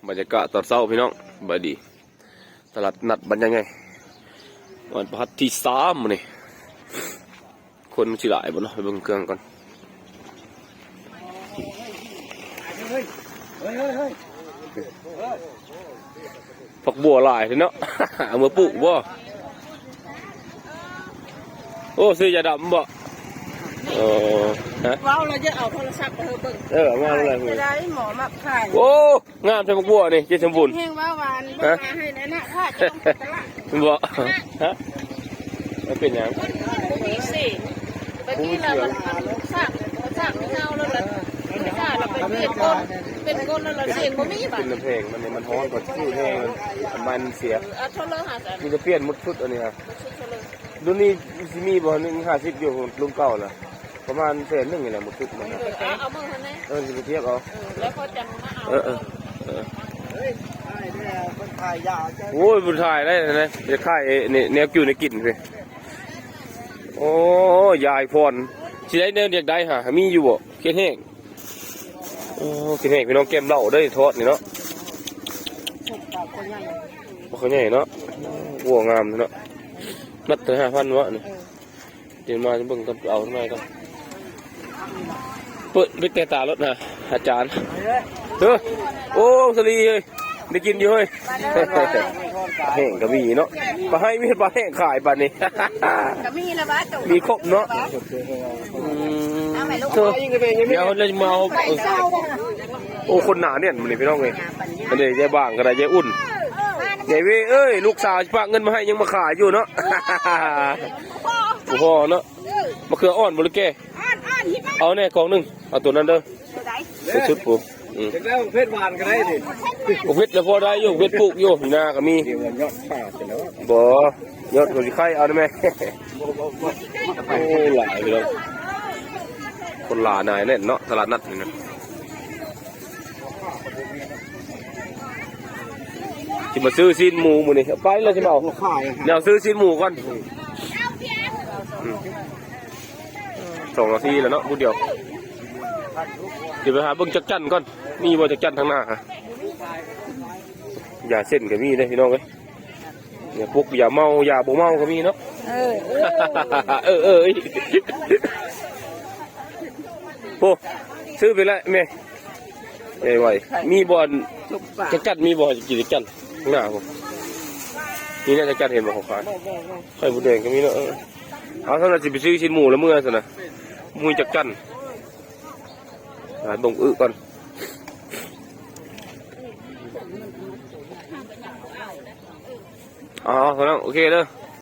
ບັນຍາກາດຕອນເຊົ້າພີ່ນ້ອງ ສະບາຍດີ ຕະຫຼາດນັດບັນຍາໃຫຍ່ ວັນພະຫັດທີສາມມື້ນີ້ ຄົນຊິຫຼາຍບໍ່ເນາະ ໄປເບິ່ງເຄື່ອງກ່ອນ. ຜັກບົວຫຼາຍເດ້ເນາະ ເອົາມາປູກບໍ່? ໂອ້ ຊື້ຢາດຳບໍ່? ເອີ ຮະ ເວົ້າແລ້ວຈະເອົາໂທລະສັບໄປໃຫ້ເບິ່ງ. ເອີ ເອົາມາເລີຍ ຈະໄດ້ໝໍມັກຂາຍ. ໂອ້ ງາມແທ້ໝາກບົວນີ້ ເຈສົມບູນ ແຮງວ່າຫວານ. ຮະ ເບິ່ງມາໃຫ້ແນ່ນະ ຖ້າຈະລົງໄປຕະຫຼາດ. ບໍ່ ຮະ ມັນເປັນຫຍັງ? ມັນບໍ່ມີເສງ ໄປນີ້ລະ ມັນ ມັນສາກ ສາກເນົ່າແລ້ວລະ ສາກລະເປັນ ເປັນກົ້ນ ເປັນກ້ນແລ້ວລະ ເສງບໍ່ມີບາດ. ເປັນນ້ຳແພງ ມັນນີ້ມັນຮ້ອນກວ່າທີ່ແຮງ ມັນເສຍ. ເອີ ເອົາໂທລະຫັດ ມີແຕ່ປ່ຽນໝົດຊຸດອັນນີ້ຮະ. ລຸ້ນນີ້ຊິມີບໍ່ ໜຶ່ງຫ້າສິບຢູ່ ລຸ້ນເກົ່ານະ ປະມານແສນໜຶ່ງນີ້ແຫຼະ ໝົດຊຸດມັນນະ. ເອີ ເອົາ ເອົາເບິ່ງຫັ້ນແດ່. ເອີ ຊິໄປທຽບເອົາ. ເອີ ແລ້ວກໍຈັ່ງມາເອົາ. ເອີ ເອີ ເອີ ເອີ. ໂອ້ຍ ບໍ່ຖ່າຍໄດ້ນະ ຢາກຖ່າຍແນວຢູ່ແນວກິນຊິ. ໂອ້ ຍາຍພອນ ຊິໄດ້ແນວຢາກໄດ້ຫາ ມີຢູ່ບໍ່? ເຄັດແຫ້ງ. ໂອ້ ເຄັດແຫ້ງ ພີ່ນ້ອງ ແກ້ມເຫຼົ້າເດ້ ທອດນີ້ເນາະ. ປາຄອໃຫຍ່ເນາະ ໂອ້ ງາມເນາະ. ນັດເທົ່າໃດ ຫ້າພັນເນາະນີ້. ເອີ ດຽວມາເບິ່ງກັນ ເອົາທາງໃນກ່ອນ. ເປີດ ປິດແຕ່ຕາລົດນະ ອາຈານ. ເອີ ໂອ້ ສາລີເອີຍ ໄດ້ກິນຢູ່ເຮີ້ຍ. ແຫ້ງກໍມີເນາະ ປາໄຮ່ມີປາແຫ້ງຂາຍບາດນີ້. ກໍມີລະວ່າໂຕ ມີຄົບເນາະ. ອືມ ເອົາໄປລູກ ດຽວເຮົາຈະມາເອົາ. ໂອ້ ຄົນໜາແໜ້ນມື້ນີ້ພີ່ນ້ອງເອີຍ. ອັນນີ້ຍາຍບາງກໍໄດ້ ຍາຍອຸ່ນ ຍາຍເວເອີຍ ລູກສາວຊິຝາກເງິນມາໃຫ້ ຍັງມາຂາຍຢູ່ເນາະ. ບໍ່ພໍເນາະ. ມະເຂືອອ່ອນບໍ່ ຫຼືແກ່? ອ່ອນໆ ເອົາແດ່ກອງໜຶ່ງ ເອົາໂຕນັ້ນເດີ. ໂຕໃດ? ໂຕສຸດພຸ້ນ. ອືມ ຢາກໄດ້ເຜັດຫວານກໍໄດ້ນີ້. ເຜັດລະພໍໄດ້ຢູ່ ເຜັດປູກຢູ່ ຢູ່ນາກໍມີ. ບໍ່ ຍອດກໍຊິໄຂ່ເອົາໄດ້ແມ. ໂອ້ ຫຼາຍເລີຍ ຄົນຫຼາຍໜາແໜ້ນເນາະ ຕະຫຼາດນັດນີ້ນະ. ຊິມາຊື້ຊີ້ນໝູມື້ນີ້ ໄປແລ້ວຊິມາເອົາ ແນວຊື້ຊີ້ນໝູກ່ອນ. ອືມ ສອງນາທີແລ້ວເນາະ ຜູ້ດຽວ. ຊິໄປຫາເບິ່ງຈັກຈັ່ນກ່ອນ ມີບໍ່ຈັກຈັ່ນທາງໜ້າ? ຢາເສັ້ນກໍມີເດ້ພີ່ນ້ອງເອີຍ. ຢາປຸກ ຢາເມົາ ຢາບໍ່ເມົາກໍມີເນາະ. ເອີ ເອີ ເອີ ເອີ. ໂອ້ ຊື້ໄປແລ້ວແມ່. ເອີ ໄວ ມີບໍ່ ຈັກຈັ່ນ ມີບໍ່ ກິນຈັກຈັ່ນ ຂ້າງໜ້າພຸ້ນ. ນີ້ນະ ຈັກຈັ່ນ ເຫັນບໍ່ເຂົາຂາຍ? ໄຂ່ມົດແດງກໍມີເນາະ. ເອີ ເອົາ ຊັ້ນລະຊິໄປຊື້ຊີ້ນໝູລະເມືອຊັ້ນນະ ມີຈັກຈັ່ນ. ຫາເບິ່ງອຶກ່ອນ. ເອົາ ເອົາ ໂອເຄເດີ.